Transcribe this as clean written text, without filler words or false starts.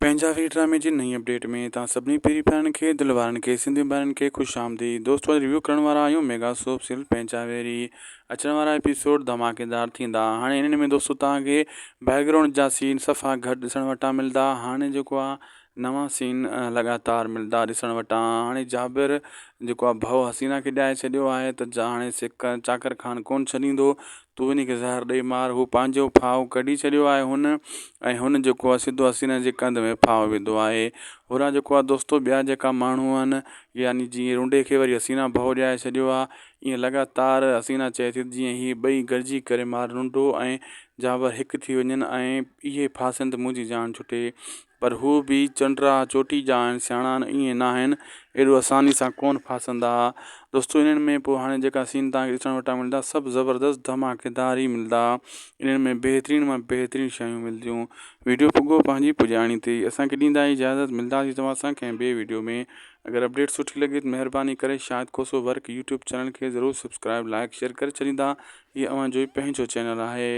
پنهنجا وير ڊرامي جي نئين اپڊيٽ ۾ توهان سڀني پيري پيارن کي دل وارن کي سنڌي ڀائرن کي خوش آمديد دوستو اڄ ريويو ڪرڻ وارا آهيون ميگا سوپ سيريل پنهنجا ويري اچڻ وارا ايپيسوڊ ڌماڪيدار ٿيندا هاڻي انهن ۾ دوستو توهان کي بيڪگرائونڊ جا سين صفا گهٽ ڏسڻ وٽان ملدا هاڻي جيڪو آ نوان سين لڳاتار ملدا ڏسڻ وٽان هاڻي جابر جيڪو آ ڀؤ حسينا کي ڏياري ڇڏيو آهي ته هاڻي سڪ چاڪر خان ڪون ڇڏيندو تون انهي کي زهر ڏئي مار. هو پنهنجو ڦاهو ڪڍي ڇڏيو آهي هن ۽ هن جيڪو آهي سڌو حسينه جي ڪنڌ ۾ ڦاهو وڌو آهي. هوران جيڪو آهي دوستو ٻيا جيڪا ماڻهو آهن يعني جيئن رونڊي کي وري حسينه ڀؤ ڏياري ڇڏيو آهي ائين لڳاتار حسينه چئي ٿي ته جيئن هي ٻئي گڏجي ڪري مار رونڊو ۽ جابر هڪ ٿي وڃن ۽ اهي ڦاسن ته منهنجي جان ڇٽي. پر هو به چنڊرا چوٽي جا آهن سياڻا آهن ائين ناهن ايڏو آساني سان ڪون ڦاسندا دوستو انهن ۾ پوء هاڻي جيڪا سين توهان کي ڏسڻ وٽان ملندا سڀ زبردست ڌماڪيدار ئي ملندا انهن ۾ بهترين مان بهترين شيون ملنديون ويڊيو پڳو پنهنجي پڄاڻي تي اسان کي ڏيندا اجازت ملنداسين توهان سان ڪنهن ٻي ويڊيو ۾ اگر اپڊيٽ سٺي لڳي ته مهرباني ڪري Shahid Khoso work YouTube channel کي ضرور سبسڪرائب لائڪ شيئر ڪري ڇڏيندا هي اوهان جو ئي پنهنجو چينل آهي.